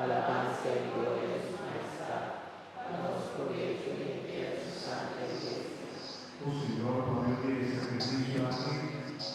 Alabanza y gloria a su majestad, pa nos probecho di henter su santa Iglesia. O Señor, pa medio di e sakrifisio aki, nos